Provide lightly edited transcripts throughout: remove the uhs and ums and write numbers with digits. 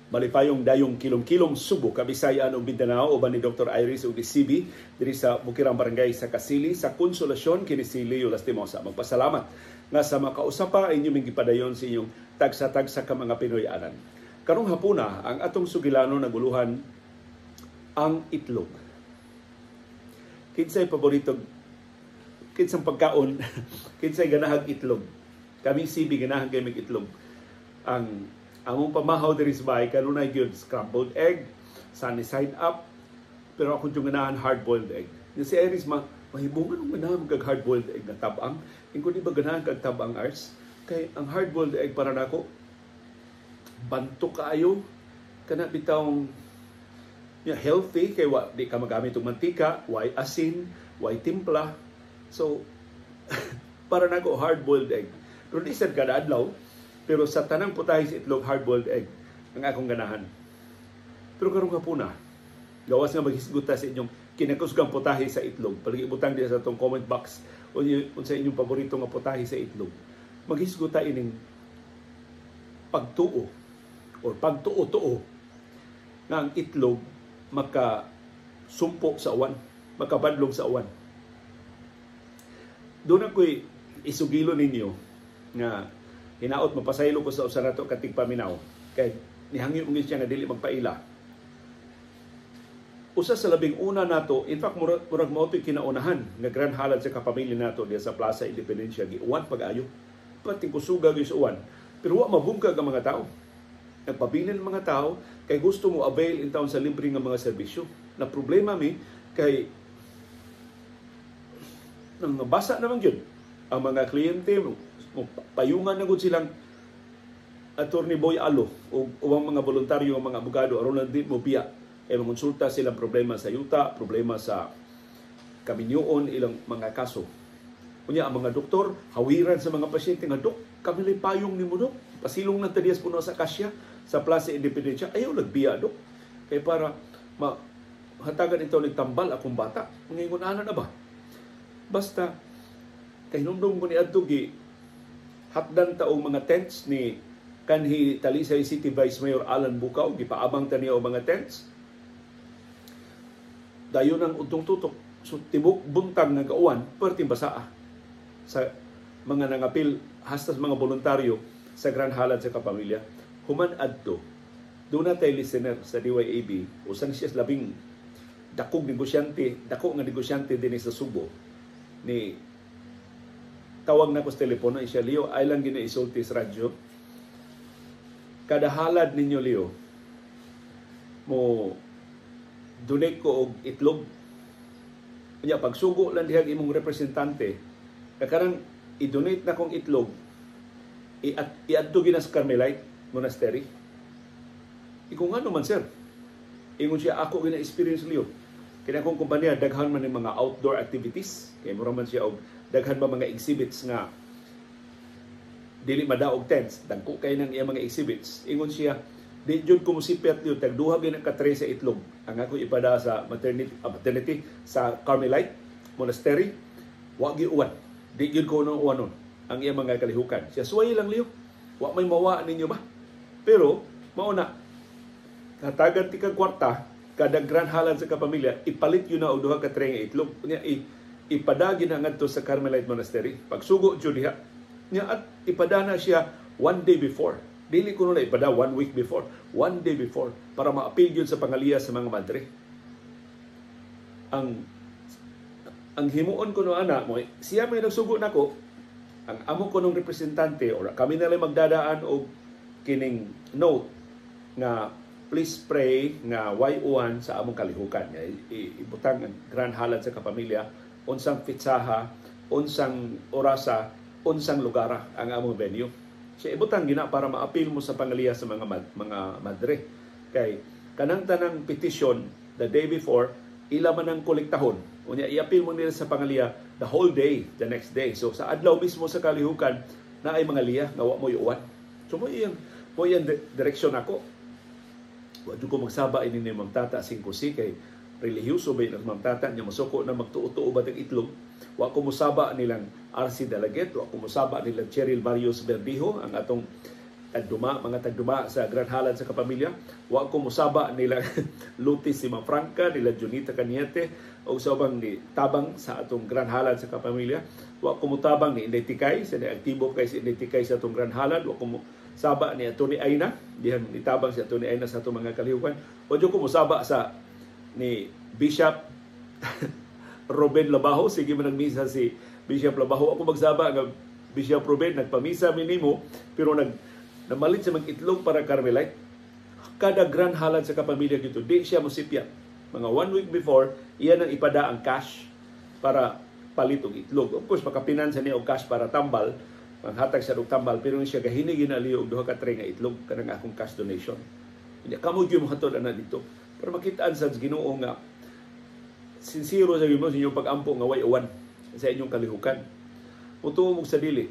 Malipayong dayong kilom-kilom Subo, Kabisayan ug Mindanao, uban ni Dr. Iris ug ni CB diri sa Bukirang Barangay sa Kasili sa Konsolasyon. Kini si Leo Lastimosa. Magpasalamat nga sa makausap pa inyong gipadayon sa inyong tagsa-tagsa ka mga Pinoy-anan. Karong hapuna, ang atong sugilano naguluhan ang itlog. Kinsay paborito, kinsang pagkaon, kinsay ganahag itlog? Kami CB, ganahan kay mig itlog. Ang among pamahaw diri sa bahay kanunay gyud scrambled egg, sunny side up, pero ako yung ganahan hard-boiled egg. Yung si Iris ma mahibungan og ganahan kag hard-boiled egg na tabang. Ingko, di ba ganahan kag tabang, Ars? Kay ang hard-boiled egg para nako banto kaayo, kana bitawng yeah, healthy kay wa di ka magamit og mantika, way asin, way timpla. So para nako hard-boiled egg. Pero di sad kada adlaw, pero sa tanang putahe sa itlog, hard-boiled egg ang akong ganahan. Pero karong hapuna, gawas nga maghisgot ta sa inyong kinakusgang putahe sa itlog. Palagi ibutang diya sa atong comment box unsa inyong paborito nga putahe sa itlog. Maghisgot ta ining pagtuo or pagtuo-tuo nga ang itlog maka sumpo sa uwan, makabadlong sa uwan. Doon ako'y isugilo ninyo nga hinaot mapasaylo ko sa usa nato ka tigpaminaw kay nihangyo mo siya nga dili magpaila. Usa sa labing una nato, in fact murag mao to'y kinaunahan nga grand halad sa kapamilya nato diya sa Plaza Independencia, giuwan pag-ayo. Pati kusuga gyud sa uwan. Pero wa mabungkag ang mga tao. Nagpabilin ang mga tao kay gusto mo avail in town sa libre nga mga serbisyo. Na problema mi kay nang basa naman gyud ang mga kliyente mo, payungan na gud silang Attorney Boy Alo o ubang mga voluntaryo, ang mga abogado, aron lang di mo biya kay mangonsulta silang problema sa yuta, problema sa kaminyoon, ilang mga kaso. Unya ang mga doktor hawiran sa mga pasyente nga, "Dok, kami lay payong nimo, dok. Pasilong lang ta diya puno sa kasya sa Plaza Independencia. Ayaw nagbiya, dok. Kay para ma hatagan ito ng tambal akong bata." Ngayon ana na ba? Basta kay hinumdum ko ni adto gi hatdan ta og mga tents ni kanhi Talisay City Vice Mayor Alan Bukaw, gipaabang ta niya og mga tents. Dayon ang udtong tutok. So tibok buntag nga gauwan, perting basaa sa mga nangapil hasta sa mga voluntaryo sa Grand Halad sa Kapamilya. Human adto, doon na tayo listener sa DYAB, usan siya labing dakog negosyante, dako nga negosyante din sa Subo, ni tawag na ko sa telepono siya, "Leo, ay lang gina isulti sa radyo. Kada halad ninyo, Leo, mo donate ko og itlog. Unya pagsugo lang dihang imong representante, kakarang i-donate na kong itlog, iadto gina sa Carmelite Monastery." Iko, "Nga man, sir?" Ingon siya, "Ako gina experience, Leo. Kaya akong kumpanya, daghan man ng mga outdoor activities. Kaya mura man siya og daghan ba mga exhibits nga dili madaog tents. Dagko kay nang iya mga exhibits." Ingon siya, "Di jud ko musipyat, Leo, tag duha gyud ka tray sa itlog ang ako ipada sa maternity sa Carmelite Monastery. Wa gyud uwan. Di gyud ko no uwanon ang iya mga kalihukan." Siya, "Suway lang, Leo. Wa may mawa ninyo ba?" Pero mao na hatagan ti kag kwarta kada grand halad sa kapamilya, ipalit yun na og duha ka tray nga itlog. Unya ipadagi na ngadto sa Carmelite Monastery. Pagsugo jud diha. Nya at ipada na siya one day before. Dili ko na ipada one week before, one day before para maapil yun sa pangaliya sa mga madre. Ang himuon ko no ana mo, siya may nagsugo nako, ang amo ko nung representante or kami na lang magdadaan og kining note nga please pray nga way uwan sa among kalihukan. Nga ibutang ang grand halad sa kapamilya, unsang pitsaha, unsang orasa, unsang lugara ang among venue. Siya ibutang gina para maapil mo sa pangaliya sa mga mga madre. Kay kanang tanang petition the day before, ila man ang kolektahon. Unya iapil mo nila sa pangaliya the whole day the next day. So sa adlaw mismo sa kalihukan na ay mga liya nga wa mo uwan. So mo iyang direksyon ako. Wa jud ko magsaba ini ni Ma'am Tata 5C kay relihiyoso ba yun ang Ma'am Tata niya, masuko na magtuo-tuo ba ng itlog. Wa ko musaba nilang RC Dalaget, wa ko musaba nilang Cheryl Barrios Verdijo, ang atong tagduma, mga tagduma sa Gran Halad sa Kapamilya. Wa ko musaba nila Lutis si Franca, nila Junita Caniete o sa ubang ni tabang sa atong Gran Halad sa Kapamilya. Wa ko mutabang ni Inday Tikay, sa ni aktibo kay si Inday Tikay sa atong Gran Halad. Wa ko musaba ni Atty. Aina, dihang nitabang si Atty. Aina sa atong mga kalihukan. Wa ko musaba sa ni Bishop Ruben Labajo. Sige man nagmisa si Bishop Labajo. Ako magsaba nga Bishop Ruben nagpamisa minimo pero namalit sa mag-itlog para Carmelite. Kada Grand Halad sa Kapamilya dito, di siya mosipya. Mga 1 week before, iyan ang ipada ang cash para palit og itlog. Of course, makapinansa niya og cash para tambal, manghatag siya og tambal, pero siya gahinigin na liyo og 2 ka tray nga itlog kanang akong cash donation. Hindi kamo gyud mohatod ana dito. Pero makitaan sa Ginoo nga sincero sa Ginoo sa inyong pag-ampo nga way uwan sa inyong kalihukan. Mutuo mo sa dili.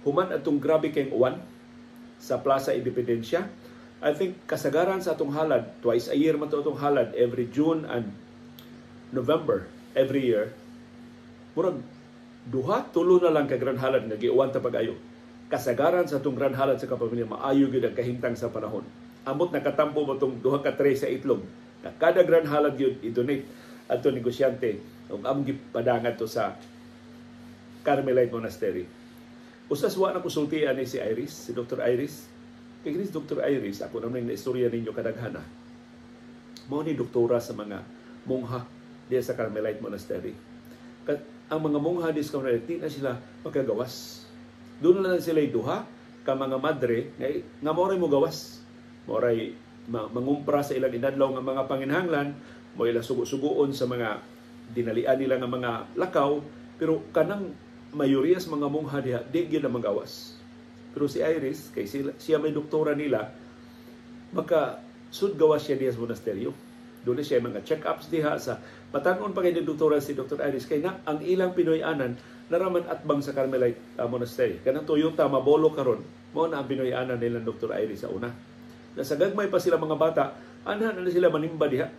Human atong grabe kayong uwan sa Plaza Independencia. I think kasagaran sa atong halad, twice a year man to atong halad, every June and November every year. Murag duha tulo na lang ka Grand Halad nga giuwan ta pag-ayo. Kasagaran sa atong Grand Halad sa Kapamilya, maayo gyud ang kahimtang sa panahon. Amot nakatampo mo tong 2 ka tray sa itlog. Na kada Grand Halad gyud i-donate ato negosyante ug among gipadangan to sa Carmelite Monastery. Usas wa na konsultian ni si Iris, si Dr. Iris. Kay kinis Dr. Iris, ako naman na istorya ninyo kadaghana. Mao ni doktora sa mga mongha diya sa Carmelite Monastery. Kat ang mga mongha diya sa Carmelite, di na sila makagawas. Doon na lang sila duha ka mga madre nga mao ray mo gawas. Mao ray mangumpra sa ilang inadlaw nga mga panginhanglan, mo ila sugo-sugoon sa mga dinalian nila nga mga lakaw, pero kanang mayoriya sa mga mongha diha di gyud na magawas. Pero si Iris, kay siya may doktora nila, maka sudgawas siya diha sa monasteryo. Doon na siya mga check-ups diha sa patanon pa kay ni doktora si Dr. Iris kay na ang ilang Pinoy-anan naraman atbang sa Carmelite Monastery. Kanang Toyota mabolo karon, mao na ang Pinoy-anan nila Dr. Iris sa una. Na sa gagmay pa sila mga bata, anhan na sila manimba diha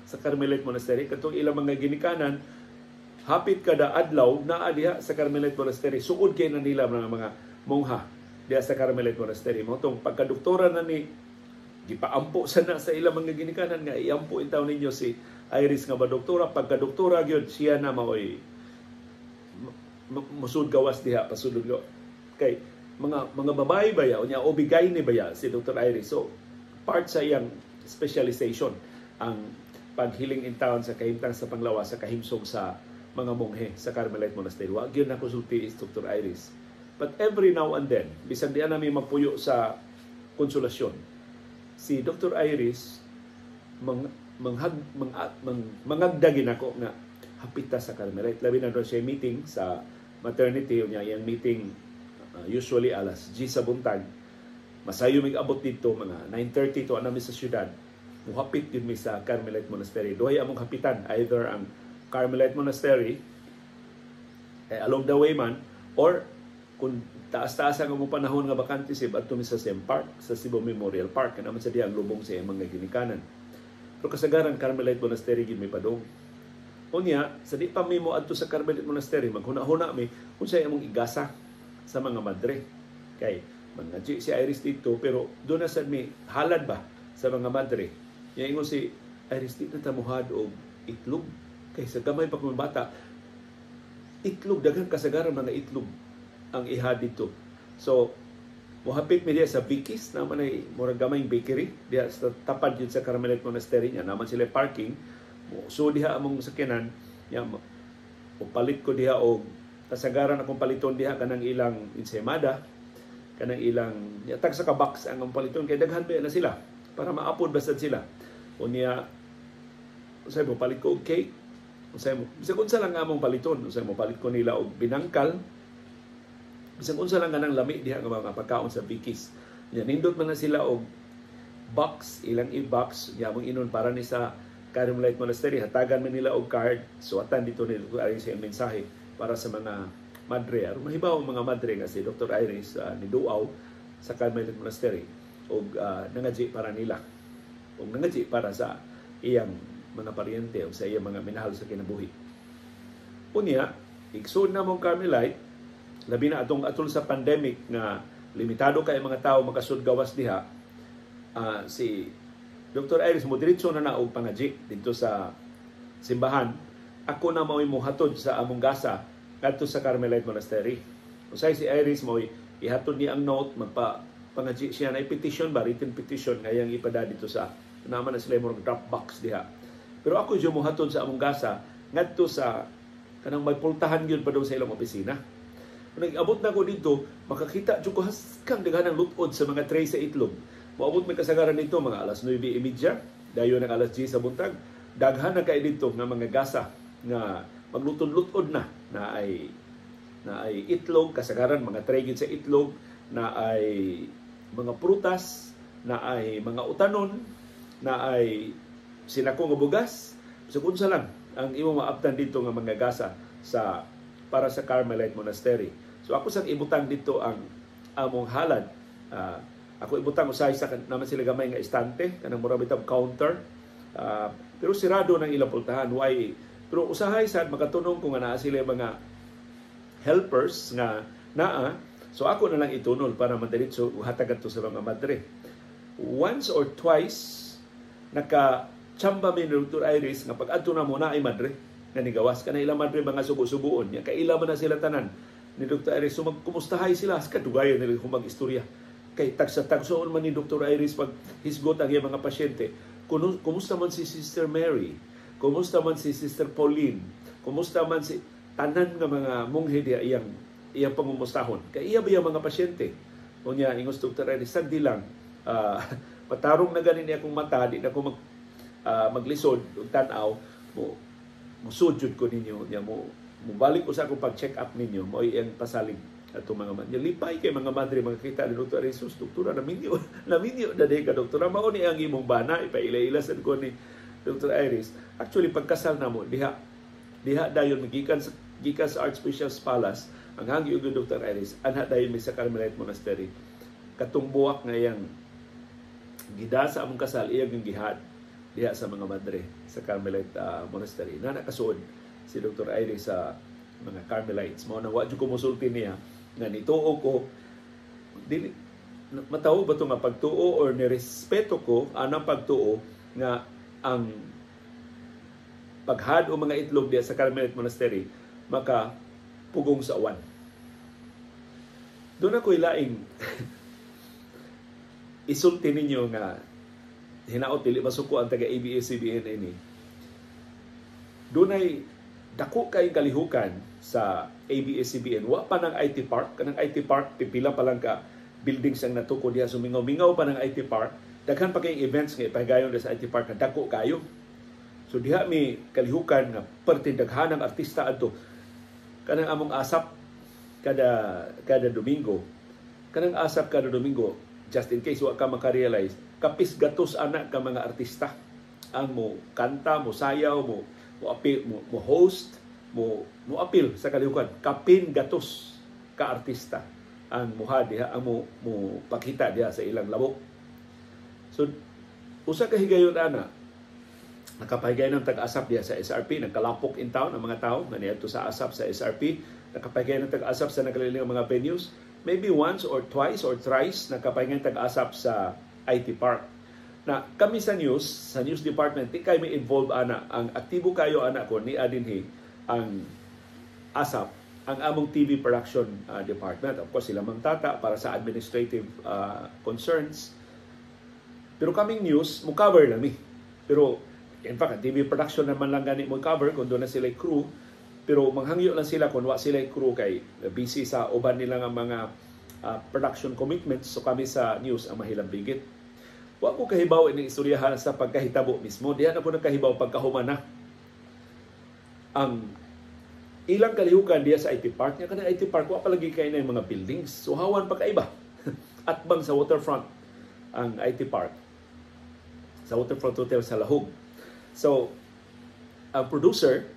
sa Carmelite Monastery. Katong ilang mga ginikanan, hapit kada adlaw naa diha sa Carmelite Monastery. Suod kay na nila mga mongha diha sa Carmelite Monastery. Mao tong pagkadoktora na ni gipaampo sana sa ilang mga ginikanan nga iampo intaw ninyo si Iris nga ba doktora. Pagkadoktora gyud siya na maoy musud gawas diha pasudod go. Kay mga babae ba ya unya obigay ni ba ya si Dr. Iris. So part sa iyang specialization ang paghiling in town sa kahimtang sa panglawas sa kahimsog sa mga monghe sa Carmelite Monastery. Wa gyud na konsulti is Dr. Iris. But every now and then, bisan di na mi magpuyo sa konsolasyon, si Dr. Iris mangagdagin ako nga hapita sa Carmelite. Labi na doon siya meeting sa maternity, unya iyang meeting usually alas 10 sa buntag. Masayo mig abot dito mga 9:30 to anami sa syudad. Muhapit gyud mi sa Carmelite Monastery. Duhay among hapitan, either ang Carmelite Monastery along the way man, or kung taas-taas ang among panahon nga bakante sib adto mi sa Sem Park, sa Cebu Memorial Park, kana man sa diha ang lubong sa iyang mga ginikanan. Pero kasagaran Carmelite Monastery gyud mi padung. Unya, sa di pa mi mo adto sa Carmelite Monastery, maghuna-huna mi kung sa among igasa sa mga madre. Kay mangadji si Iris dito, pero doon na sad mi halad ba sa mga madre. Nya ingon si Iris, di na tamuhad og itlog. Kay sa gamay pa kong bata, itlog, daghan kasagaran mga itlog ang iha dito. So, muhapit mi diha sa Vicky's, naman ay murag gamayng bakery diha sa tapad yun sa Carmelite Monastery niya, naman sila parking. So diha among sakyanan, nya palit ko diha og kasagaran akong paliton diha kanang ilang ensaymada, kanang ilang tag sa ka box ang paliton kay daghan ba na sila para maapod bastad sila. Unya usay mo palit ko og cake, usay mo bisag unsa lang among paliton, usay mo palit ko nila og binangkal, bisag unsa lang kanang lami diha nga mga pagkaon sa Vicky's. Nya nindot man na sila og box, ilang i-box nya among inon para ni sa Carmelite Monastery, hatagan man nila og card, suwatan dito ni Dr. Iris ang mensahe para sa mga madre. Aron mahibaw ang mga madre nga si Dr. Iris ni duaw sa Carmelite Monastery og nangadji para nila og nangadji para sa iyang mga paryente o sa iyang mga minahal sa kinabuhi. Unya, igsoon na mong Carmelite, labi na atong atol sa pandemic nga Limitado kay mga tao makasud gawas diha. Si Dr. Iris mo diretso na na og pangaji didto sa simbahan. Ako na mao'y mohatod sa among gasa ngadto sa Carmelite Monastery. Usay si Iris mo'y ihatod niya ang note, magpa pangaji siya na petition ba, written petition nga iyang ipada dito sa naman na sila murag drop box diha. Pero ako jud mohatod sa among gasa ngadto sa kanang may pultahan gyud pa daw sa ilang opisina. Kung nag-abot na ko dito, makakita jud ko haskang daghanang lutod sa mga tray sa itlog. Moabot may kasagaran dito mga alas 9:30, dayon ang alas 10 sa buntag. Daghan na kay dito nga mga gasa nga maglutod-lutod na na ay itlog, kasagaran mga tray gyud sa itlog, na ay mga prutas, na ay mga utanon, na ay sinako nga bugas. So unsa lang ang imong maabtan dito nga mga gasa sa para sa Carmelite Monastery. So ako sang ibutang dito ang among halad. Ako ibutang usahay sa naman sila gamay nga istante kanang mura bitag counter. Pero sirado ng ilang pultahan. Why? Pero usahay sad makatunong kung naa sila mga helpers nga naa. So ako na lang itunol para madiretso hatag adto sa mga madre. Once or twice naka chamba mi ni Dr. Iris nga pag adto na mo na ay madre nga nigawas kana ilang madre mga subo-subuon nya kaila man na sila tanan ni Dr. Iris. So magkumustahay sila kadugayan nila kung mag-istorya kay tagsa-tagsoon man ni Dr. Iris pag hisgot ang iyang mga pasyente. Kumusta man si Sister Mary? Kumusta man si Sister Pauline? Kumusta man si tanan nga mga monghe diha iyang iyang pangumustahon? Kay iya ba iyang mga pasyente? Unya ingos Dr. Iris, sagdi lang patarong na gani niya akong mata, di na ko maglisod og tan-aw mo, musud jud ko ninyo nya mo mobalik ko sa akong pag-check up ninyo. Mao iyang pasalig atong mga man. Lipay kay mga madre makakita ni Dr. Jesus, doktora, naminyo, naminyo na ka doktora, mao ni ang imong bana, ipaila-ila sad ko ni Dr. Iris. Actually pagkasal namo diha diha dayon gikan sa gikan sa Archbishop's Palace ang hangyo og Dr. Iris anha dayon mi sa Carmelite Monastery. Katong buwak nga iyang gida sa among kasal iyang gihad diha sa mga madre sa Carmelite Monastery. Na nakasuod si Dr. Iris sa mga Carmelites. Mao na wa jud ko mosulti niya nga nituo ko, dili matawo ba to nga pagtuo or nirespeto ko anang pagtuo nga ang paghad o mga itlog diha sa Carmelite Monastery maka pugong sa uwan. Doon ako'y laing isulti ninyo nga hinaot dili masuko ang taga ABS-CBN ini. Dunay dako kay kalihukan sa ABS-CBN. Wa pa ng IT Park. Kanang IT Park, pipila pa lang ka buildings ang natuko diha. So mingaw-mingaw pa ng IT Park. Daghan pa kayong events nga ipahigayon sa IT Park na dako kayo. So diha mi kalihukan nga perti daghan ang artista adto. Kanang among asap kada kada Domingo. Kanang asap kada Domingo, just in case wa ka makarealize, kapis gatos ana ka mga artista ang mo kanta, mo sayaw, mo mo apil, mo host, mo mo apil sa kalihukan. Kapin gatos ka artista ang muha diha, ang mo, mo pakita diha sa ilang labok. So usa ka higayon ana, nakapahigayon ng tag-asap diha sa SRP, nagkalapok in town ang mga tao nga niadto sa asap sa SRP, nakapahigayon ng tag-asap sa nagkaliling mga venues, maybe once or twice or thrice nakapahigayon tag-asap sa IT Park. Na kami sa news department, di kay may involve ana, ang aktibo kayo ana ko ni adinhi ang ASAP, ang among TV production department. Of course, sila Ma'am Tata para sa administrative concerns. Pero kaming news, mo cover lang mi. Pero in fact, ang TV production naman lang gani mo cover kung doon na sila crew. Pero manghangyo lang sila kung wa sila crew kay busy sa uban nila nga mga production commitments. So kami sa news ang mahilambigit. Wa ko kahibaw ini istoryahan sa pagkahitabo mismo. Diha na ko nagkahibaw pagkahuman na. Ang ilang kalihukan diha sa IT Park, nya kanang IT Park wa palagi kay na mga buildings. So hawan pa kaiba. Atbang sa waterfront ang IT Park. Sa Waterfront Hotel sa Lahug. So ang producer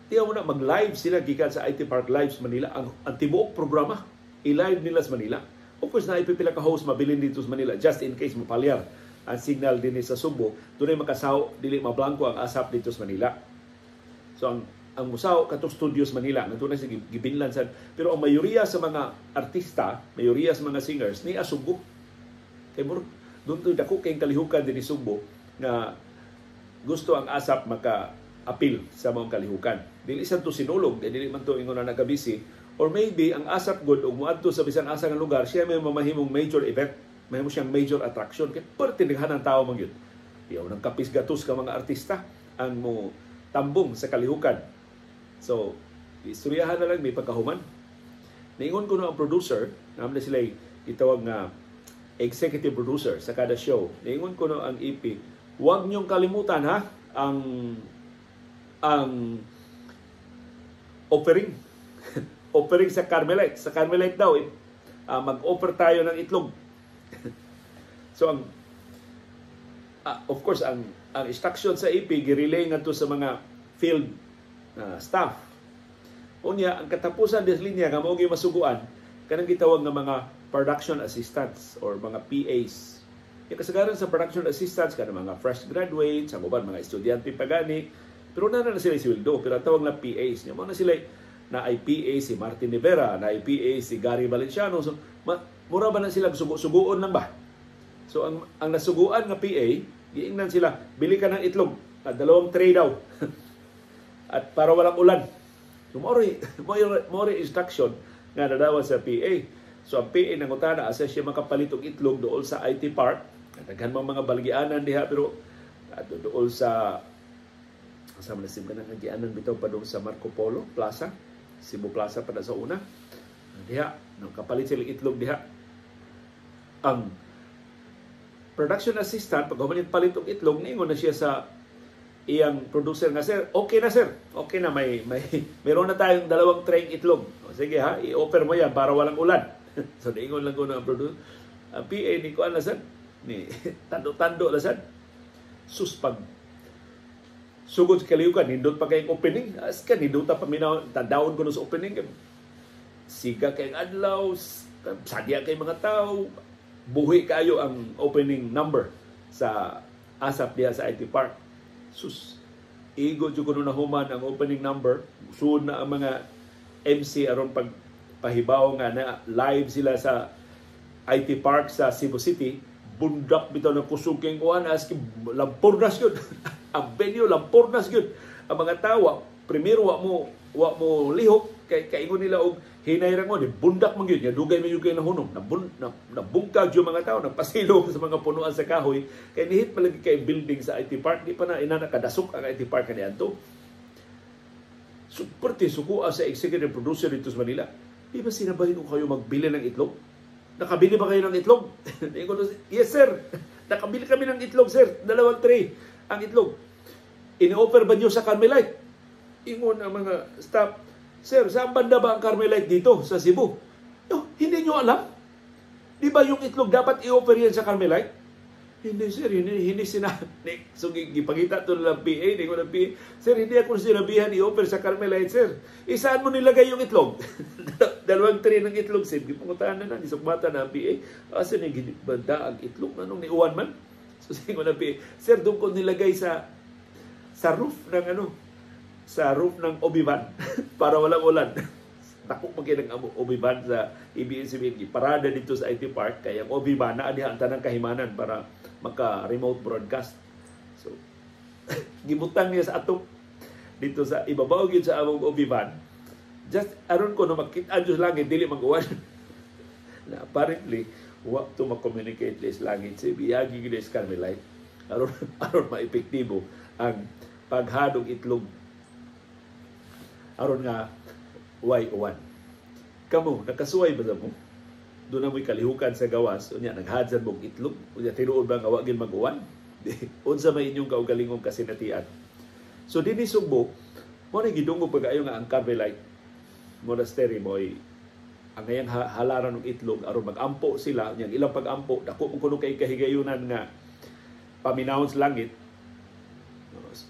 tiyaw mo na mag-live sila gikan sa IT Park Live sa Manila. Ang tibuok programa i-live nila sa Manila. Of course, na ipipila ka host mabilin dito sa Manila just in case mapalyar ang signal din sa Subo. Dunay makasaw, dili mablangko ang asap dito sa Manila. So ang Ang musaw katong Studios Manila nga na si gibinlan sa, pero ang mayoriya sa mga artista, mayoriya sa mga singers ni Sugbo. Kay murag doon to dako kay kalihukan dinhi Sugbo nga gusto ang ASAP maka appeal sa mga kalihukan. Dili sad to sinulog, dili man to ingon na nagabisi, or maybe ang ASAP gud og moadto sa bisan asa nga lugar, siya may mamahimong major event, mahimo siyang major attraction kay perti daghan ang tawo man gyud. Diyaw nang kapis gatos ka mga artista ang mo tambong sa kalihukan. So, istoryahan na lang may pagkahuman. Niingon ko no ang producer, naman na sila itawag nga executive producer sa kada show. Niingon ko no ang EP, huwag niyong kalimutan ha, ang offering. Offering sa Carmelite. Sa Carmelite daw, mag-offer tayo ng itlog. So ang of course ang instruction sa EP girelay ngadto sa mga field staff. Unya ang katapusan des linya nga mao gyud masuguan kanang gitawag nga mga production assistants or mga PAs. Yung kasagaran sa production assistants kanang mga fresh graduates, ang uban mga estudyante pa gani, pero na na sila sweldo, pero ang tawag na PAs niya. Mao na sila na IPA si Martin Rivera, na IPA si Gary Valenciano. So, mura ba na sila sugo-suguon lang ba? So ang nasuguan nga PA, giingnan sila, bili ka ng itlog, dalawang tray daw. At para walang ulan. So more instruction nga nadawat sa PA. So ang PA nangutana asa siya makapalit og itlog dool sa IT Park. Daghan mang mga balgianan diha, pero dool sa asa man sim kanang agianan bitaw padung sa Marco Polo Plaza, Cebu Plaza pa na sa una. Diha nang kapalit sila itlog diha. Ang production assistant pag human palit og itlog, niingon na siya sa iyang producer nga, "Sir, okay na sir. Okay na, may meron na tayong dalawang tray itlog. O, sige ha, i-offer mo yan para walang ulan." So niingon lang ko na ang producer. Ang PA ni kuan na sad, ni tando-tando na sad. Sus, pag sugod sa kalihukan, nindot pa kayong opening. As ka, nindot pa minaw, tandawon ko no sa opening. Siga kayong adlaw, sadya kay mga tao, buhi kayo ang opening number sa ASAP diha sa IT Park. Sus, igo jud kuno nahuman ang opening number. Sud na ang mga MC aron pagpahibaw nga na live sila sa IT Park sa Cebu City. Bundak bitaw ng kusog kay kuan, as lampurnas gyud. Ang venue lampurnas gyud. Ang mga tawa, primero wa mo lihok kay kaingon nila og hinay ra ni bundak man gyud, dugay man gyud kay nahunong. Nabungkag yung mga tao, nagpasilong sa mga punuan sa kahoy kay nihit pa lagi kay building sa IT Park, di pa na ina nakadasok ang IT Park kaniadto. Super sukua sa executive producer dito sa Manila. "Di ba sinabi ko kayo magbili ng itlog? Nakabili ba kayo ng itlog?" "Yes sir, nakabili kami ng itlog sir, dalawang tray ang itlog." "Ini-offer ba niyo sa Carmelite?" Ingon ang mga staff, "Sir, saan banda ba ang Carmelite dito sa Cebu?" "No, hindi nyo alam? Di ba yung itlog dapat i-offer yan sa Carmelite?" "Hindi sir, hindi sinabi." So gipangita to ng PA, hindi ko ng PA, "Sir, hindi ako sinabihan i-offer sa Carmelite, sir." "Isaan mo nilagay yung itlog?" "Dalawang tray ng itlog, sir." Gipangutahan na na, gisukmata na ang PA. "Asa ni banda ang itlog? Anong niuwan man?" So sige ko ng PA, "Sir, doon ko nilagay sa roof ng ano, sa roof ng Obi-Van para walang ulan." Dako man kay ang Obi-Van sa ABS-CBN. Parada dito sa IT Park kay ang Obi-Van naa diha ang tanang kahimanan para maka-remote broadcast. So gibutang niya sa atop dito sa ibabaw gyud sa among Obi-Van. Just aron ko no makita sa langit dili mag-uwan. Na apparently wa to ma-communicate sa langit si biyagi gyud sa Carmelite aron aron maepektibo ang paghadog itlog aron nga way uwan. Kamo, nakasuway ba mo? Doon na mo'y kalihukan sa gawas, unya naghadsan mong itlog, unya tinuod ba nga wa gyud mag-uwan? Unsa may inyong kaugalingong kasinatian? So dinhi Sugbo, mo ni gidungog pag-ayo nga ang Carmelite Monastery mo'y ang ngayang halaran ng itlog aron mag-ampo sila, unya ilang pag-ampo dako man kuno kay kahigayunan nga paminawon sa langit.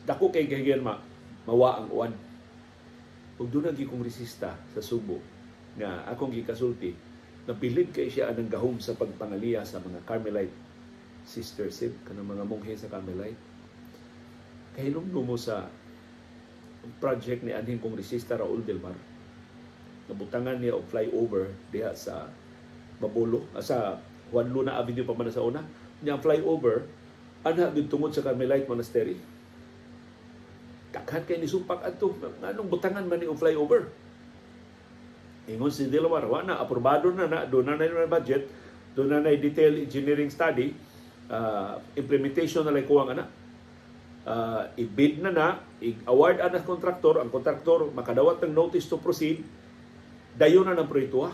Dako kay kahigayon ma mawa ang uwan. Ug doon ang kongresista sa Subo nga akong gikasulti, nabilib kay siya anang gahom sa pagpangaliya sa mga Carmelite sisters, kanang mga monghe sa Carmelite. Kahinumdum mo sa project ni anhing kongresista Raul Del Mar. Nabutangan niya og flyover diha sa Mabolo, sa Juan Luna Avenue pa man sa una. Niya ang flyover anha gyud tungod sa Carmelite Monastery. Daghan kay ni supak adto, nganong butangan man ni og flyover? Ingon si Del Mar, wa na aprobado na na, doon na na budget, doon na na detailed engineering study, implementation na lang kuwang ana. I-bid na na, i-award ana sa kontraktor, ang kontraktor makadawat ng notice to proceed, dayon na ng proyekto. Ha?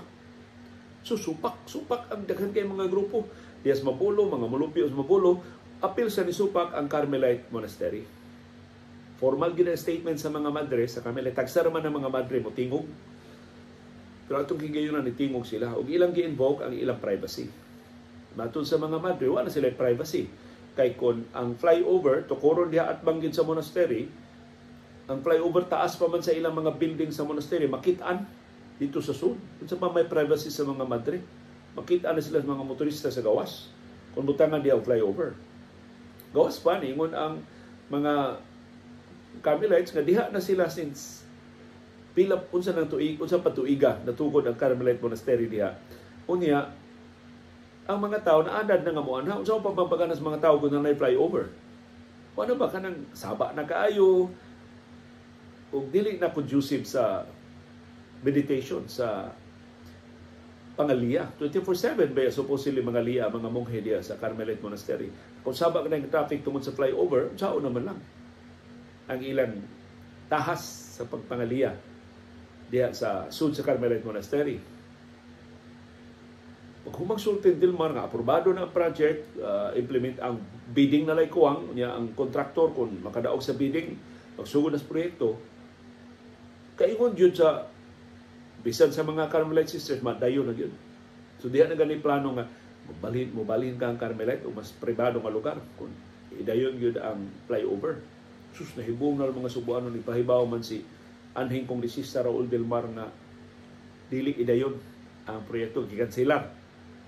So supak, supak ang daghan kay mga grupo. Dias Mabolo, mga mulupyo sa Mabolo, apil sa nisupak ang Carmelite Monastery. Formal gid ang statement sa mga madre sa Carmelite. Tagsa man ang mga madre mo tingog. Pero atong higayon na nitingog sila ug ilang gi-invoke ang ilang privacy. Matod sa mga madre, wala sila privacy. Kay kon ang flyover tukoron diha at banggid sa monastery, ang flyover taas pa man sa ilang mga building sa monastery, makitaan dito sa sud. Unsa pa may privacy sa mga madre? Makita na sila sa mga motorista sa gawas kung butangan diha og flyover. Gawas pa niingon ang mga Carmelites nga diha na sila since pila unsa nang tuig, unsa pa tuiga natukod ang Carmelite Monastery diha. Unya ang mga tao naanad na nga moanha, unsa pa pagpaganas mga tao kung naay flyover? Wala ba kanang saba na kaayo ug dili na conducive sa meditation, sa pangaliya? 24/7 ba supposedly mga liya, mga monghe diha sa Carmelite Monastery. Kung saba ka ng traffic tungod sa flyover, unsaon naman lang ang ilang tahas sa pagpangaliya diha sa sud sa Carmelite Monastery. Pag humang sulti Del Mar nga aprobado na ang project, implement ang bidding na lay kuwang niya ang kontraktor kung makadaog sa bidding, magsugod na sa proyekto, kaingon yun sa bisan sa mga Carmelite sisters, madayon na yun. So diha na gani plano nga mobalhin ka ang Carmelite o mas pribado nga lugar kung idayon yun ang flyover. Sus, nahibong na mga Subuano ni pahibaw man si anhing kongresista Raul Del Mar nga dili idayon ang proyekto, gikanselar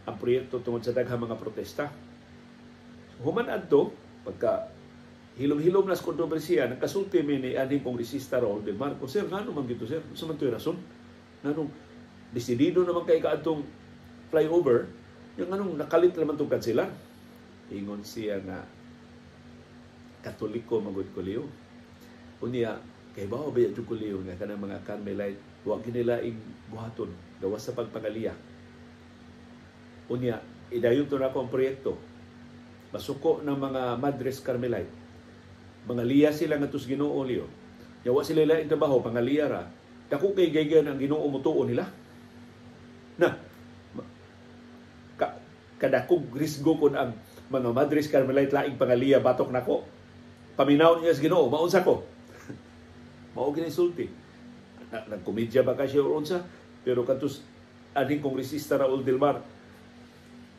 ang proyekto tungod sa daghang mga protesta. Human adto pagka hilom-hilom na sa kontrobersiya, nagkasulti mi ni anhing kongresista Raul Del Mar. Ko, sir, ngano man gito, sir? Unsa man to'y rason? Nganong desidido naman kay kaadtong flyover, yung anong nakalit naman tong kanselar? Ingon siya nga Katoliko magud ko liyo. Unya, kay bawo ba jud ko liyo nga kanang mga Carmelite wa ginila ing buhaton gawas sa pagpangaliya. Unya, idayon to nako ang proyekto. Masuko ng mga Madres Carmelite. Mga liya sila ngadto sa Ginoo liyo. Yawa sila laing trabaho, pangaliya ra. Dako kay gaygan ang Ginoo motuo nila. Na kadakog risgo kon ang mga Madres Carmelite laing pangaliya batok nako. Paminaw niya sa Ginoo, maunsa ko. Mao gini sulti. Nagkomedya ba ka siya or unsa? Pero katus aning kongresista Raul Del Mar,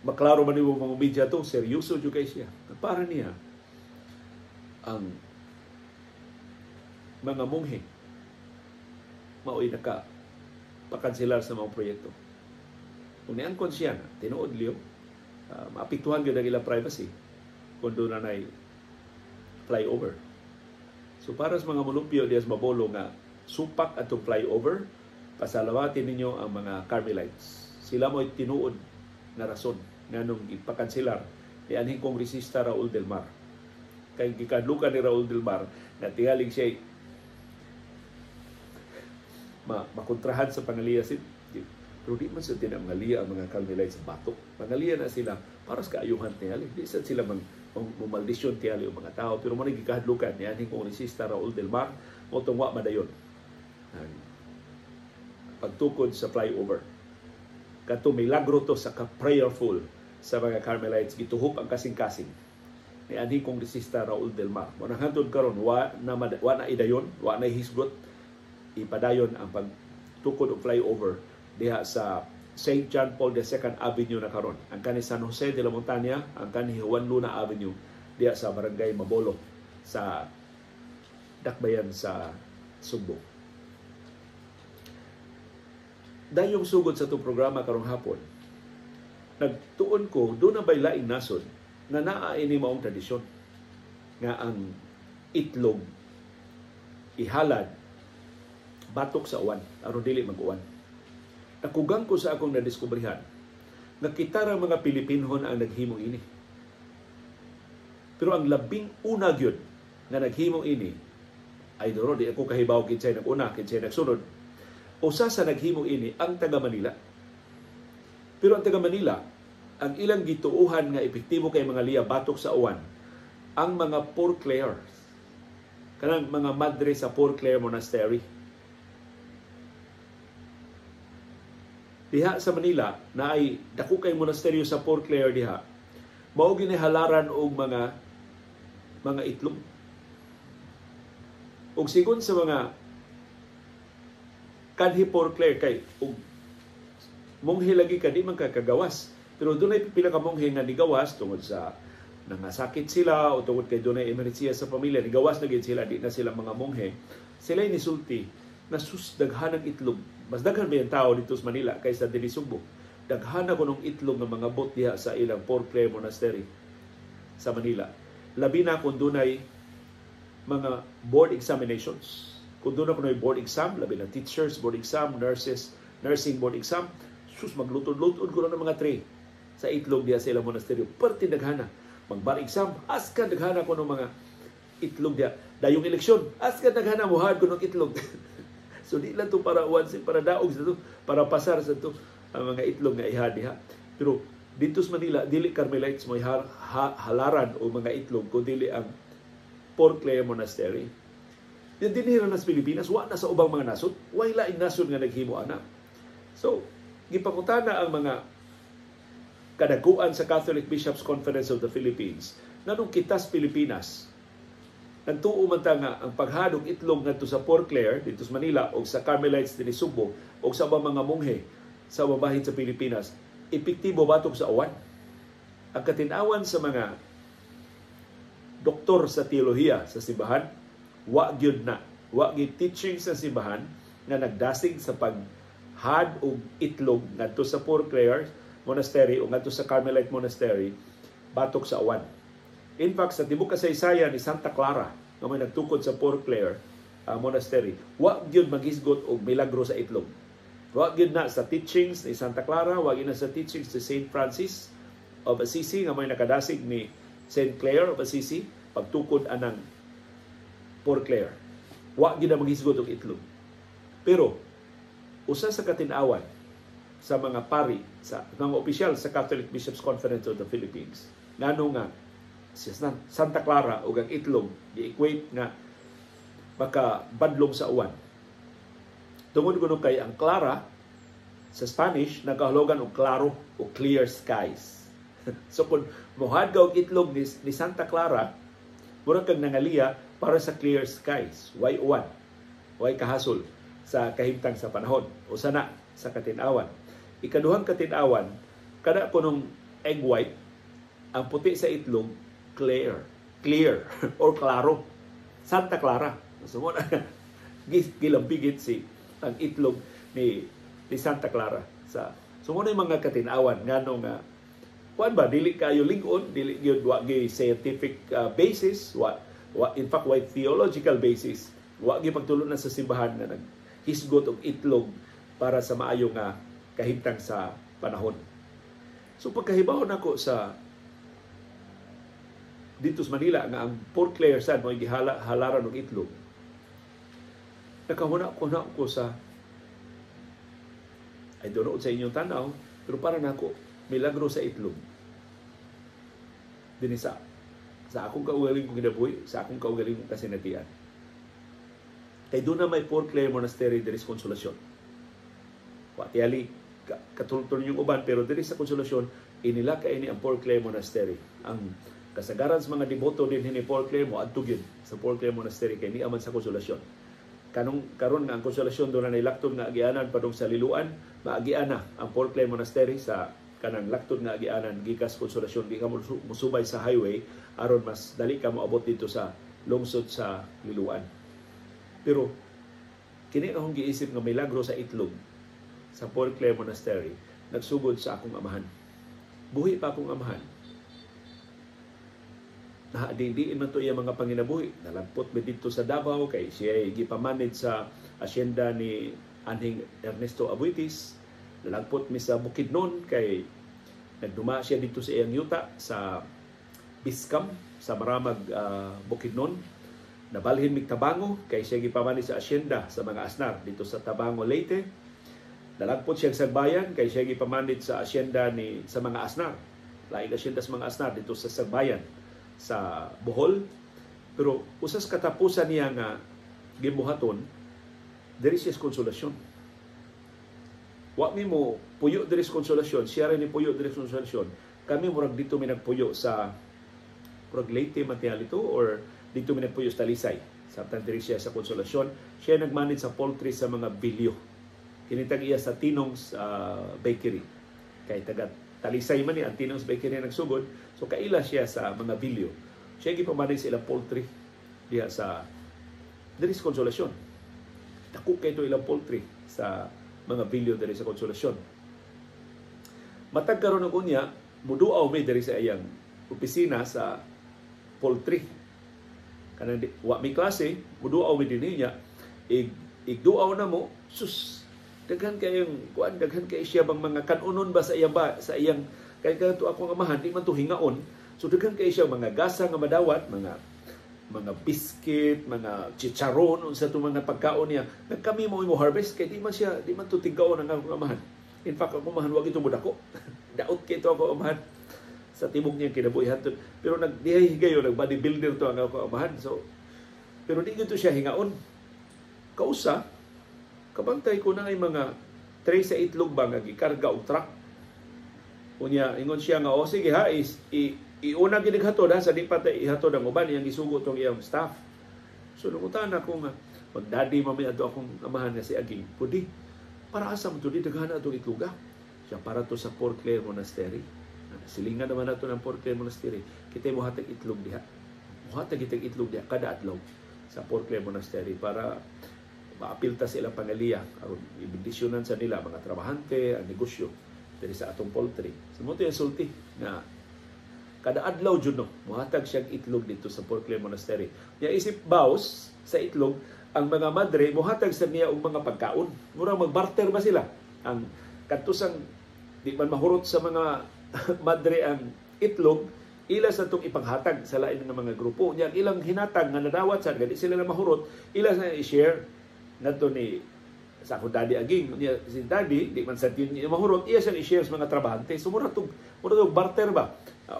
maklaro man nimo mga media to, seryoso jud kay siya. Para niya ang mga monghe mao'y naka pakanselar sa mga proyekto. Kung niangkon siya, tinuod liyo, maapektuhan gyud ang ilang privacy kung doon na na'y flyover. So para sa mga mulupyo diya sa Mabolo nga supak atong flyover, pasalamatin ninyo ang mga Carmelites. Sila mo'y tinuod na rason nganong ipakanselar ni anhing kongresista Raul Del Mar. Kay gikadlukan ni Raul Del Mar na tingaling siya makontrahan sa pangaliya si pero di man sa tinamangaliya ang mga Carmelites sa batok. Pangaliya na sila para sa kaayuhan tingali. Di sa sila maldisyon tingali ang mga tao. Pero man gikahadlukan ni anhing kongresista Raul Del Mar mo tungwa madayon ang pagtukod sa flyover. Kato milagro to sa ka-prayerful sa mga Carmelites, gituhop ang kasing-kasing ni anhing kongresista Raul Del Mar. Mo nang hantod karon wa na idayon, wa na hisgot, ipadayon ang pagtukod og flyover diha sa St. John Paul II Avenue na karon. Ang kani San Jose de la Montaña, ang kani Juan Luna Avenue diha sa Barangay Mabolo sa Dakbayan sa Sugbo. Dayong sugod sa itong programa karong hapon, nagtuon ko doon na ba'y laing nasod na naa ini maong tradisyon nga ang itlog ihalad batok sa uwan aron dili mag-uwan. Nakugang ko sa akong nadiskubrihan nga kita ra mga Pilipinhon ang naghimo ini. Pero ang labing una gyud nga naghimo ini ay doro di ako kahibaw kinsay nag-una, kinsay nagsunod. Usa sa naghimo ini ang taga Manila. Pero ang taga Manila, ang ilang gituohan nga epektibo kay mga liya batok sa uwan, ang mga Poor Clares. Kanang mga madre sa Poor Clare Monastery. Diha sa Manila, na ay dako kay monasteryo sa Poor Clare diha, mao ginihalaran og mga itlog. Og sigon sa mga kanhi Poor Clare kay og monghe lagi ka di man ka kagawas, pero dunay pila ka monghe nga nigawas tungod sa nangasakit sila o tungod kay dunay emergency sa pamilya, nigawas na gid sila, di na sila mga monghe. Sila nisulti na sus, daghan ang itlog. Mas daghan ba yung tao dito sa Manila kaysa dinhi Sugbo? Daghan na kunong itlog ng mga bot diha sa ilang Poor Clare Monastery sa Manila. Labi na kung dunay mga board examinations. Kung doon ako board exam, labi na teachers board exam, nurses, nursing board exam, sus, maglutod-lutod ko na ng mga tray sa itlog diha sa ilang monasteryo. Perti daghana. Mag-bar exam, askan daghana ko ng mga itlog diha. Dayong eleksyon, askan daghana muhad ko ng itlog. So di lang to para uwan, para daog sa to, para pasar sa to ang mga itlog nga iha diha. Pero dito sa Manila, dili Carmelites mo halaran o mga itlog, kun dili ang Poor Clare Monastery. Yan dinhi ra na sa Pilipinas, wa na sa ubang mga nasod, way laing nasod nga naghimo ana. So, gipangutana ang mga kadaguan sa Catholic Bishops Conference of the Philippines, nganong kitas Pilipinas nagtuo man ta nga ang paghadog itlog ngadto sa Poor Clare dito sa Manila o sa Carmelites dinhi Sugbo o sa ubang mga monghe sa babahin sa Pilipinas, epektibo batok sa uwan? Ang katin-awan sa mga doktor sa teolohiya sa simbahan, wa gyud na, wa gyud teaching sa simbahan nga nagdasig sa paghad og itlog ngadto sa Poor Clare Monastery o ngadto sa Carmelite Monastery batok sa uwan. In fact, sa tibuok kasaysayan ni Santa Clara nga may nagtukod sa Poor Clare Monastery, wa gyud maghisgot og milagro sa itlog. Wa gyud na sa teachings ni Santa Clara, wa gyud na sa teachings ni Saint Francis of Assisi nga may nakadasig ni Saint Clare of Assisi pagtukod anang Poor Clare. Wa gyud na maghisgot og itlog. Pero usa sa katin-awan sa mga pari, sa mga opisyal sa Catholic Bishops Conference of the Philippines, ngano nga si Santa Clara ug ang itlog gi-equate nga baka badlong sa uwan. Tungod kuno kay ang Clara sa Spanish nagkahulugan og klaro o clear skies. So kung mohad ka og itlog ni Santa Clara, murag kang nangaliya para sa clear skies, way uwan, way kahasol sa kahimtang sa panahon. Usa na sa katin-awan. Ikaduhang katin-awan, kada kunong egg white, ang puti sa itlog clear, clear or klaro. Santa Clara. So mo na gilambigit si ang itlog ni Santa Clara sa. So mo na yung mga katin-awan ngano nga kuan ba dili kayo lig-on, dili gyud, wa gyud scientific basis, wa in fact wa theological basis, wa gyud pagtulon sa simbahan nga naghisgot og itlog para sa maayo nga kahimtang sa panahon. So pagkahibaw nako sa dito sa Manila nga ang Poor Clare sad mo gihala halaran og itlog, nakahuna-huna ko sa, I don't know sa inyong tanaw, pero para nako milagro sa itlog dinhi sa akong kaugalingong kinabuhi, sa akong kaugalingong kasinatian. Kay doon na may Poor Clare Monastery diri sa Consolacion. Wa tiyali katultol yung uban, pero diri sa Consolacion inila kay ini ang Poor Clare Monastery. Ang kasagaran sa mga deboto din ni Poor Clare mo adto gyud sa Poor Clare Monastery kay niya man sa Consolacion. Kanong karon nga ang Consolacion doon na laktod nga agianan padung sa Liloan, maagian na ang Poor Clare Monastery sa kanang laktod nga agianan gikas Consolacion, di ka mosubay sa highway aron mas dali ka moabot dito sa lungsod sa Liloan. Pero kini akong giisip nga milagro sa itlog sa Poor Clare Monastery nagsugod sa akong amahan. Buhi pa akong amahan. Naadiin man to iya mga panginabuhi. Nalagpot mi didto sa Davao kay siya gipamanage sa asyenda ni Anhing Ernesto Aboitiz. Nalagpot mi sa Bukidnon kay nagduma siya dito sa iyang yuta sa Biskam sa Maramag, Bukidnon. Nabalhin mig Tabango kay siya gipamanage sa asyenda sa mga Asnar dito sa Tabango, Leyte. Nalagpot siya sa Sagbayan kay siya gipamanage sa asyenda ni sa mga Asnar. Laing asyenda sa mga Asnar dito sa Sagbayan sa Bohol. Pero usas katapusan niya nga gibuhaton diri siya sa Konsolasyon. Wa mi mo puyo diri sa Konsolasyon, siya rin ni puyo diri sa Konsolasyon. Kami murag dito mi nagpuyo sa murag Leyte man tingali to or dito mi nagpuyo sa Talisay. Samtang diri siya sa Konsolasyon, siya nagmanage sa poultry sa mga Bilyo. Kinitag iya sa Tinong's Bakery. Kay taga Talisay man ni ang Tinong's Bakery nagsugod, so kaila siya sa mga Bilyo. Siya gipamanage sa ilang poultry diha sa diri sa Konsolasyon. Dako kay to ilang poultry sa mga Bilyo diri sa Konsolasyon. Matag karon og unya, muduaw mi diri sa iyang opisina sa poultry. Kanang wa mi klase, muduaw mi dinhi niya. Igduaw na mo, sus, daghan kayong kuan, daghan kay siya bang mga kanunon ba sa iyang ba, sa iyang kay kadto akong amahan di man to hingaon. So daghan kay siya mga gasa nga madawat, mga biscuit, mga chicharon, unsa to mga pagkaon niya. Nagkami mo imo harvest kay di man siya, di man to tigaon ang akong amahan. In fact, akong amahan wa gito modako. Daot kay to ako amahan sa tibok niya kinabuhi hantud. Pero nagdihay higayon, nag bodybuilder to ang akong amahan. So pero di gito siya hingaon. Kausa kabantay ko na ay mga tray sa itlog ba nga gikarga og truck. Unya ingon siya nga, "O sige ha, is iuna gid hatod ha, sa di pa ta ihatod ang uban," iyang gisugo tong iyang staff. So nungutan ako nga magdadi man mi adto akong amahan nga si Aging. "Pudi, para asa mo to di daghan atong itloga?" Siya, "Para to sa Poor Clare Monastery. Silingan naman nato ng Poor Clare Monastery. Kita mo hatag itlog diha. Muhatag itag itlog diha kada adlaw sa Poor Clare Monastery para maapil ta sa ilang pangaliya aron ibendisyonan sa nila mga trabahante, ang negosyo diri sa atong poultry." So mo to yung sulti na kada adlaw jud no muhatag siyang itlog dito sa Poor Clare Monastery. Nya isip baws sa itlog, ang mga madre muhatag sa niya og mga pagkaon. Murag magbarter ba sila? Ang kadtusang di man mahurot sa mga madre ang itlog, ila sa itong ipanghatag sa lain ng mga grupo. Nya ilang hinatag nga nadawat sa di sila na mahurot, ila sa i-share ngadto ni sa akong daddy Aging. Niya, si daddy di man sa tin niya mahurot, iya siyang i-share sa mga trabahante. So mura tog barter ba.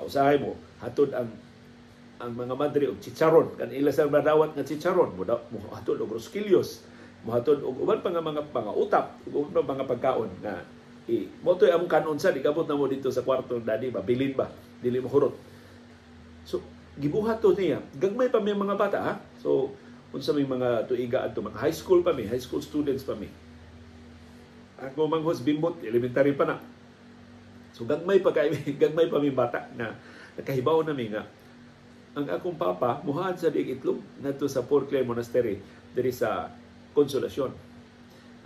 Usahay mo hatod ang mga madre og chicharon kan ila sa madawat nga chicharon, mo hatod og rosquillos, mohatod og uban pa nga mga pangautap, ug uban pa mga pagkaon nga i mo to'y among kanon sa di kabot na mo dito sa kwarto daddy, mabilin ba dili mo hurot. So gibuhat to niya, gagmay pa mi mga bata ha. So unsa may mga tuiga adto, mga high school pa mi, high school students pa mi. Ako manghos bimbot, elementary pa na. So gagmay pa kay gagmay pa mi bata na nakahibaw na mi nga ang akong papa muhaad sa diig itlog ngadto sa Poor Clare Monastery diri sa Konsolasyon.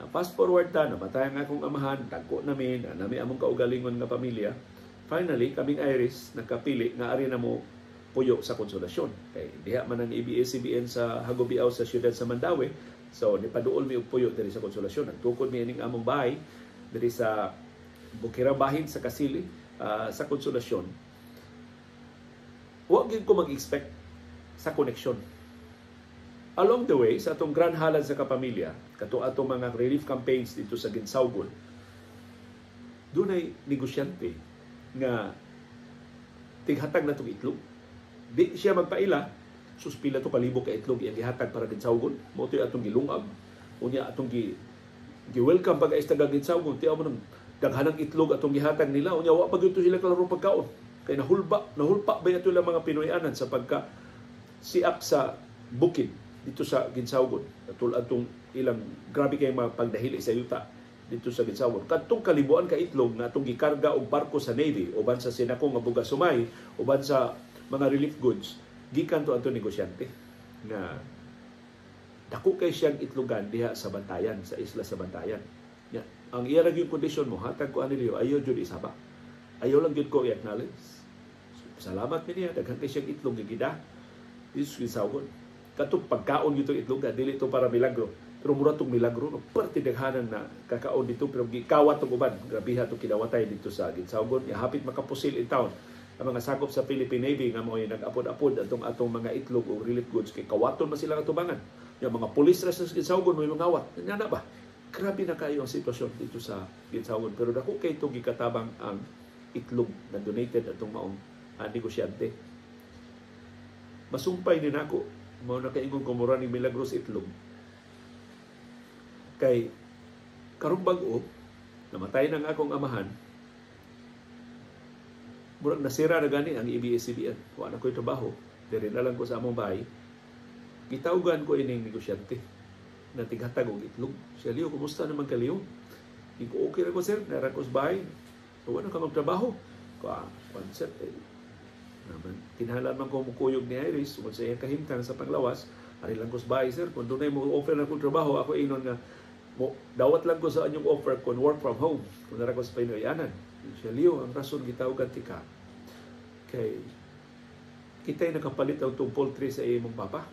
Na fast forward ta, namatay ang akong amahan, dagko namin, na nami among kaugalingon nga pamilya. Finally, kaming Iris nakapili nga ari na mo puyo sa Konsolasyon. Kay diha man ang ABS-CBN sa Hagobiaw sa siyudad sa Mandaue. So nipaduol mi og puyo diri sa Konsolasyon. Nagtukod mi ining among bahay diri sa Bukirang Bahin sa Kasili, sa Konsolasyon. Wa gyud ko mag-expect sa koneksyon. Along the way, sa atong grand halad sa kapamilya, kato atong mga relief campaigns dito sa Ginsaugon, dunay negosyante nga tighatag na itong itlog. Di siya magpaila, suspila to kalibo ka itlog iyang gihatag para Ginsaugon. Mo to'y atong gilungab. Unya atong gi-welcome pag ay taga Ginsaugon. Tiyaw mo nang daghanang itlog atong gihatag nila. Unya wa pa gyud to sila klaro pagkaon. Kay nahulpa ba ito lang mga Pinoyanan sa pagka siak sa bukid dito sa Ginsaugon. Atul atong ilang grabe kay mga pagdahili sa yuta dito sa Ginsaugon. Kadtong kalibuan ka itlog na atong gikarga og barko sa Navy uban sa sinako nga bugas sumay, uban sa mga relief goods, gikan to ato negosyante na dako kay siyang itlogan diha sa Bantayan, sa isla sa Bantayan. Ya, ang iya ra gyud kondisyon mo hatag ko anilyo, ayaw jud isaba. Ayaw lang gyud ko i-acknowledge. So, Salamat mi niya, daghan kay siyang itlog gigida. Jesus Ginsaugon. Katong pagkaon gitong itlog, dili to para milagro. Pero mura tong milagro, no, parte daghanan na kakaon dito, pero gikawat tong uban. Grabiha tong kidawatay dito sa Ginsaugon. Ya, hapit makapusil in town ang mga sakop sa Philippine Navy nga mo'y nag-apod-apod atong atong mga itlog o relief goods kay kawaton man sila katubangan. Yung mga pulis ra sa Ginsaugon mo'y mangawat. Nga na ba? Grabe na kayo ang sitwasyon dito sa Ginsaugon. Pero dako kay itong gikatabang ang itlog na donated atong maong negosyante. Masumpay ni nako, mao na kaingon ko mura ni Milagros itlog. Kay karong bag-o, namatay na ang akong amahan, murag nasira na gani ang ABS-CBN. Wa na ko'y trabaho, diri na lang ko sa among bahay. Gitawgan ko ining negosyante na tighatag og itlog. Siya, "Leo, kumusta naman ka, Leo?" Di ko, "Okay ra ko, sir, nara ko sa bahay." "So, wala ka magtrabaho?" Ko, "Ah, sir, eh, naman, kinahanglan man ko mukuyog ni Iris, tungod sa iyang kahimtang sa panglawas, ari lang ko sa bahay, sir. Kung dunay mo offer na kong trabaho, ako inon nga, mo, dawat lang ko sa inyong offer kung work from home, kung nara ko sa Pinoyanan." Siya, "Leo, ang rason gitawagan tika, kay kita'y nakapalit ang itong poultry sa imong papa."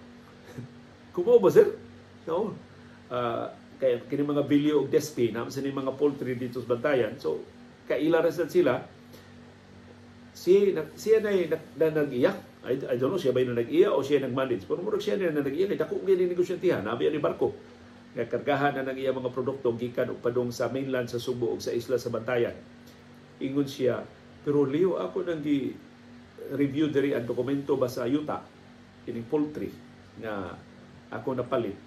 "Kumo ba, sir?" "No. Kay kini mga Bilyo og Despi, na sa ni mga poultry dito sa Bantayan. So, kaila ra sad sila. Si, na, siya na, na, na nag-iya. I don't know, siya ba yung nag-iya o siya nag-manage. Pero murag siya na nag-iya. Kay dako gyud ni negosyantihan. Nabi ni barko nga kargahan na ng iya mga produkto gikan og padung sa mainland sa Subo ug sa isla sa Bantayan. Ingon siya, "Pero Leo, ako nang gi review diri ang dokumento ba sa yuta ining poultry nga ako napalit.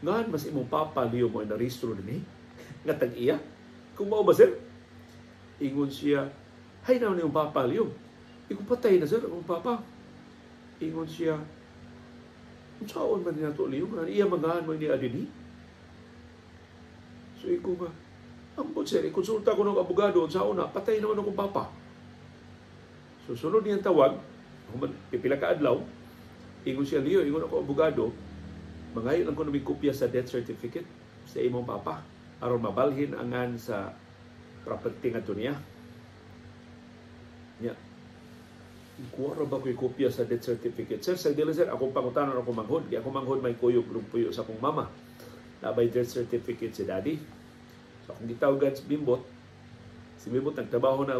Ngan mas imong papa, Leo, mo na rehistro dinhi nga tag-iya." "Kung mao ba, sir?" Ingon siya, "Hay na imong papa, Leo." "Iko, patay na, sir, imong papa." Ingon siya, "Unsaon man niya to, Leo, nga iya mangahan mo ni adini?" So iko nga, "Ambot, sir, ikonsulta ko ng abogado, unsaon na, patay naman akong papa." So sunod niyang tawag, human pipila ka adlaw, ingon siya, "Leo, ingon ako abogado, mangayo lang ko ng kopya sa death certificate sa imong papa aron mabalhin ang ngan sa property nga niya." Nya, "Kuha ra ba ko'y kopya sa death certificate, sir?" "Sa dili, sir, akong pangutanon ako manghod. Kaya akong manghod may kuyog rong puyo sa akong mama. Nabay death certificate si daddy." So akong gitawagan si Bimbot. Si Bimbot nagtrabaho na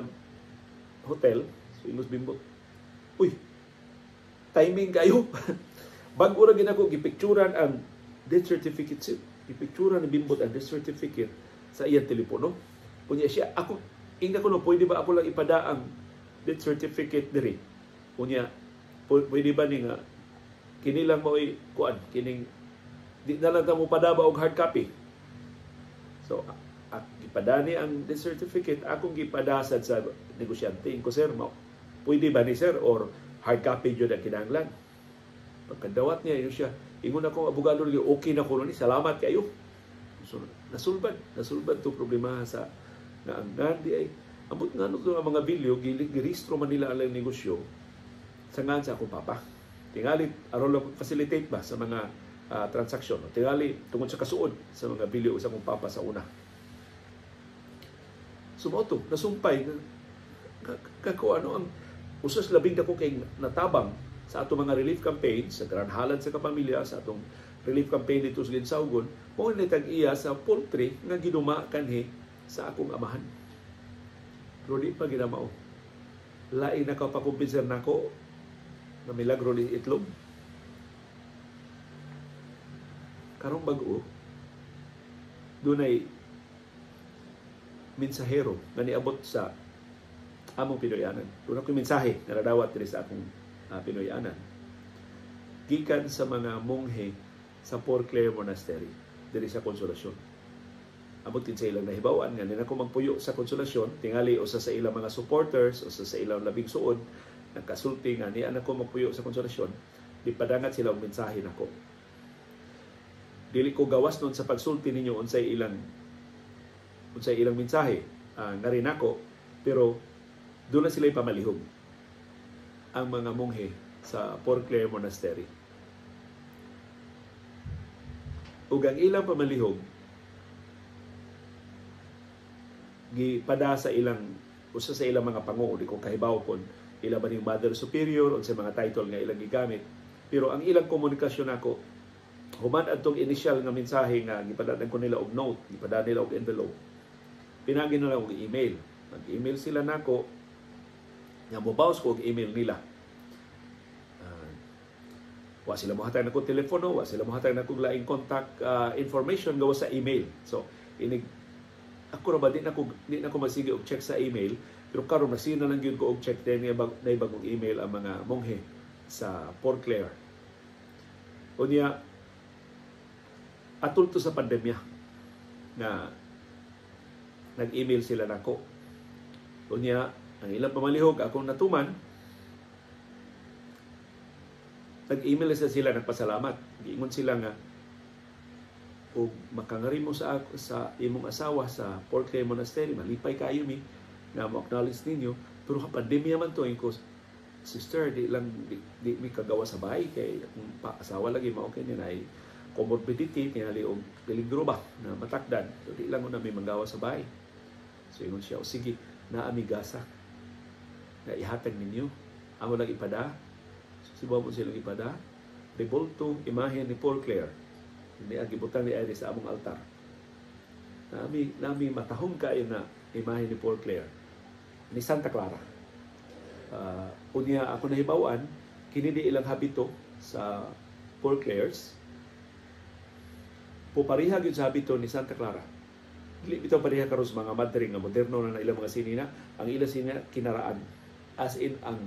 hotel. So ingos Bimbot, "Uy, timing kayo. Bago ra gid ako gipicturan ang death certificate, sir." Gipicturan ni Bimbot ang death certificate sa iyang telepono. Unya siya, ako, ingna ko no, "Pwede ba ako lang ipada ang death certificate diri? Unya, pwede ba ni nga kini lang mo'y kuan, kining di na lang ta mo padaba og hard copy?" So, gipadani ang death certificate, akong gipadasad sa negosyante. Inko, "Sir, mo, pwede ba ni, sir, or hard copy jud ang kinahanglan?" Pagkadawat niya, yun siya, "Ingon akong abogado, okay na ko ni, salamat kayo." So, nasulbad, nasulbad to problema sa na ang nandi ay ambot nga no ang mga Bilyo girehistro man nila ang negosyo sa ngan sa akong papa. Tingali aron lang facilitate ba sa mga transaksyon. Tingali tungod sa kasuod sa mga Bilyo sa akong papa sa una. So mao to, nasumpay nga kako ano ang usas labing dako kay natabang sa atong mga relief campaign sa Gran Halad sa Kapamilya, sa atong relief campaign dito sa Ginsaugon, mao ni tag-iya sa poultry nga giduma kanhi sa akong amahan. Pero di pa ginamao. Lain na ka pakumbinser nako na milagro ni itlog. Karong bag-o, dunay mensahero nga niabot sa among Pinoyanan. Doon ako'y mensahe na nadawat diri sa akong Pinoyanan. Gikan sa mga monghe sa Poor Clare Monastery diri sa Konsolasyon. Amot din sa ilang nahibawan nga nila ko magpuyo sa Konsolasyon, tingali usa sa ilang mga supporters, usa sa ilang labing suod, nagkasulti nga niya nako magpuyo sa Konsolasyon, di padangat sila og mensahe nako. Dili ko gawas nun sa pagsulti ninyo unsay ilang mensahe nga rin nako, pero doon na sila ipamalihog ang mga monghe sa Poor Clare Monastery. Ug ang ilang pamalihog gipada sa ilang Usa sa ilang mga pango, di ko kahibaw kon ila ba ning Mother Superior o sa mga title nga ilang gigamit. Pero ang ilang komunikasyon nako, human adtong initial nga mensahe nga gipadaan ko nila og note, gipadaan nila og envelope, pinagi nila og email. Nag-email sila nako, nga mobaws ko og email nila. Wa sila mohatag nako telepono, wa sila mohatag nako laing contact information gawas sa email. So inig ako ra ba, di na ko masige og check sa email, pero karon masige na lang gyud ko og check din nga nay bagong email ang mga monghe sa Port Claire. Unya atol to sa pandemya na nag-email sila nako. Unya ang ilang pamalihog akong natuman, nag-email sa sila nagpasalamat. Giingon sila nga og makangari mo sa imong asawa sa Port Claire Monastery, malipay kayo mi na mo-acknowledge ninyo, pero pandemya man to, inko, sister, di lang di mi kagawa sa bahay kay akong asawa lagi mao kay ni nay comorbidity, tingali og peligro ba na matakdan, so di lang na mi manggawa sa bahay. So ingon siya, o sige, naa mi gasa na ihatag ninyo, amo lang ipada. So sibaw mo silang ipada rebulto imahen ni Paul Claire ni gibutang ni sa among altar. Nami matahong kayo na imahen ni Paul Claire ni Santa Clara. Unya ako nahibaw-an kini di ilang habito sa Poor Clares, pupariha gyud sa habito ni Santa Clara. Dili bitaw pareha karon sa mga madre nga moderno na ilang mga sinina, ang ilang sinina kinaraan. As in, ang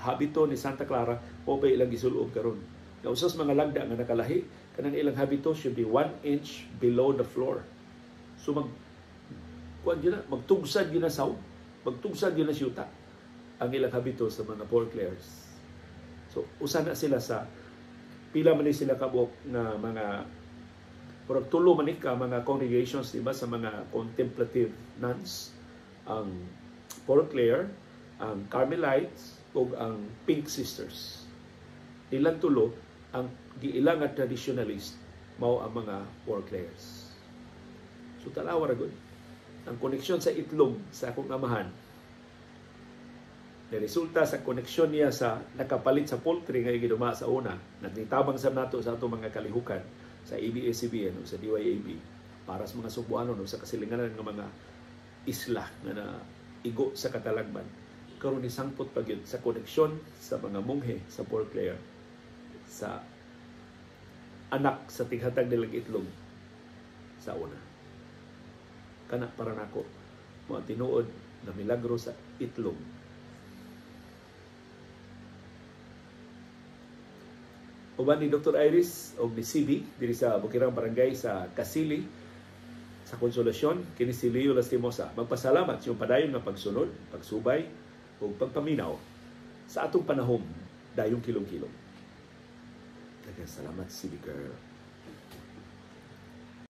habito ni Santa Clara mao pa ilang gisulob karon. Nga usa sa mga lagda nga nakalahi, kanang ilang habito should be 1 inch below the floor. So mag kuan gyud na, magtugsad gyud na saw, magtugsad gyud na siyuta ang ilang habito sa mga Poor Clares. So usa na sila sa pila man ni sila kabuok na mga murag tulo man ni ka mga congregations, di ba, sa mga contemplative nuns, ang Poor Clare, ang Carmelites ug ang Pink Sisters. Ilang tulo ang giila nga traditionalist mao ang mga Poor Clares. So tanawa ra gud ang koneksyon sa itlog sa akong amahan na resulta sa koneksyon niya sa nakapalit sa poultry nga giduma sa una, nagnitabang sa nato sa atong mga kalihukan sa ABS-CBN o sa DYAB para sa mga Sugbuanon o sa kasilinganan ng mga isla nga na igo sa katalagman. Karon ni sangpot pa gyud sa koneksyon sa mga monghe sa Poor Clare sa anak sa tighatag nilang itlog sa una. Kana para nako mo tinuod na milagro sa itlog. Uban ni Dr. Iris og ni CB diri sa Bukirang Barangay sa Kasili sa Konsolasyon, kini si Leo Lastimosa. Magpasalamat sa iyong padayon nga pagsunod, pagsubay ug pagpaminaw sa atong panahom dayong kilong-kilong. Daghang salamat, CB girl.